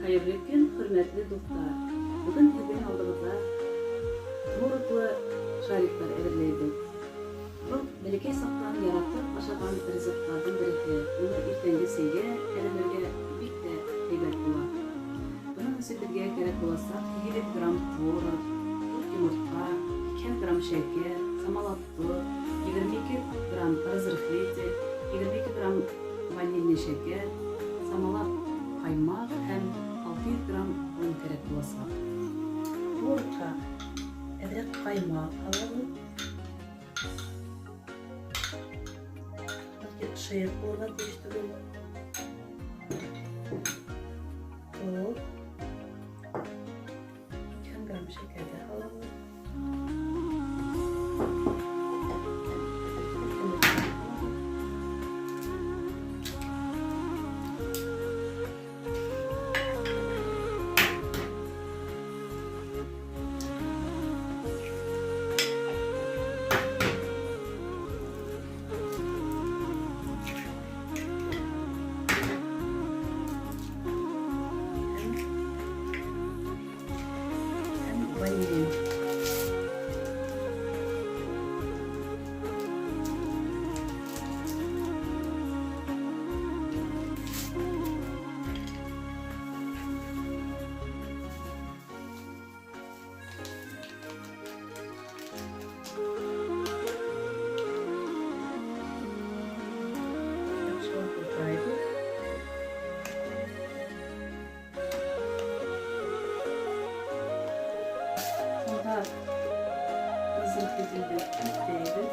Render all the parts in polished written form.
Хәйерле көн, хөрмәтле дуҫтар! Бөгөн һеҙҙең алдығыҙҙа твороглы шариктар әҙерләйбеҙ. Был бәләкәй саҡтан яратып ашаған ризыҡтарҙың береһе. Уны иртәнге сәйгә әҙерләргә бик тә һәйбәт була. Бының өсөн беҙгә кәрәк буласаҡ 800 грамм творог, 4 йомортҡа, 80 грамм шәкәр, самалап тоҙ, 22 грамм разрыхлитель, 22 грамм ванильный шәкәр, самалап ҡаймаҡ һәм 600 грамм он кәрәк буласаҡ. Творогҡа әҙерәк ҡаймаҡ һалабыҙ. Шыйыҡ булырға тейеш түгел. Тоҙ, 2 грамм шәкәр ҙә һалабыҙ. Ванилин. Яҡшылап бутайбыҙ. Унда разрыхлителде өҫтәйбеҙ.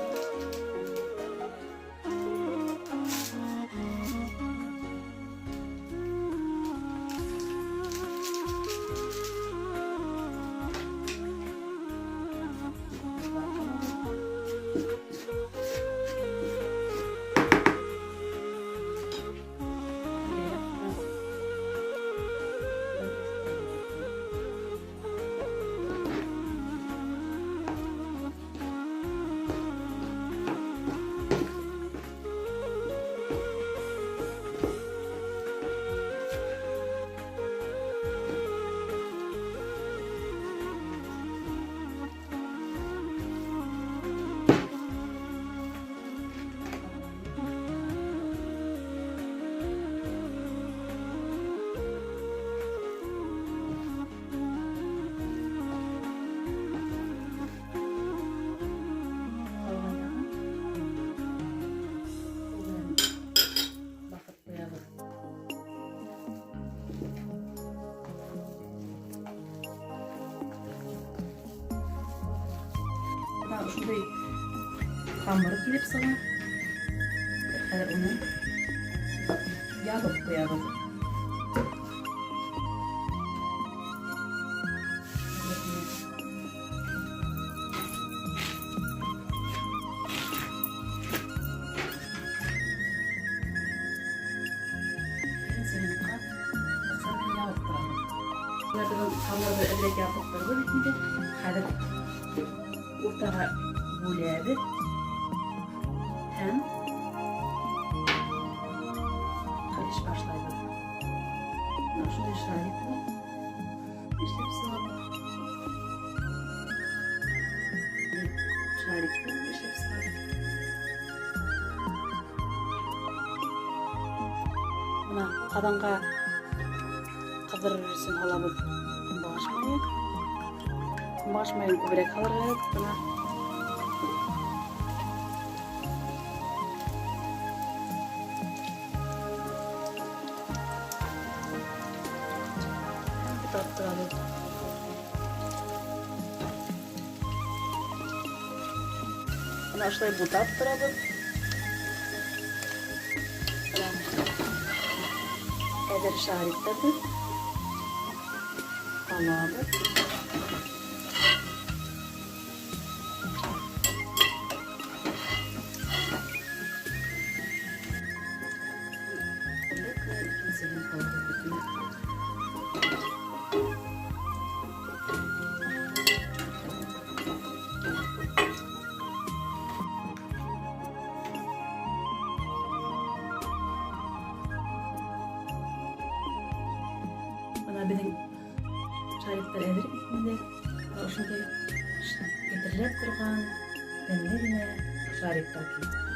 Ҡалған яғын ҡул менән баҫып ҡуябыҙ. Бына ошондай ҡамыр килеп сыға. Хәҙер уны ябып ҡуябыҙ. Беренсе минутҡа аҡса менән ябып торабыҙ. Бына беҙ ҡамырҙы әҙерәк ябып торҙо бит инде. Хәҙер уртаға бүләбеҙ һәм эш башлайбыҙ. Бына ошондай шариктар эшләп сығабыҙ. Шариктар эшләп сығабыҙ. Бына ҡаҙанға ҡыҙҙырыр өсөн һалабыҙ көнбағыш майы. Көнбағыш майын күберәк һалырға кәрәк. Бына бутап торабыҙ. Бына ошолай бутап торабыҙ. Бына әҙер шариктарҙы һалабыҙ. Әҙерәк кенә икенсеһен һалабыҙ бит инде. Бына Бына беҙҙең шариктар әҙер бит инде. Ошондай кетерләп торған тәмле генә шариктар килде.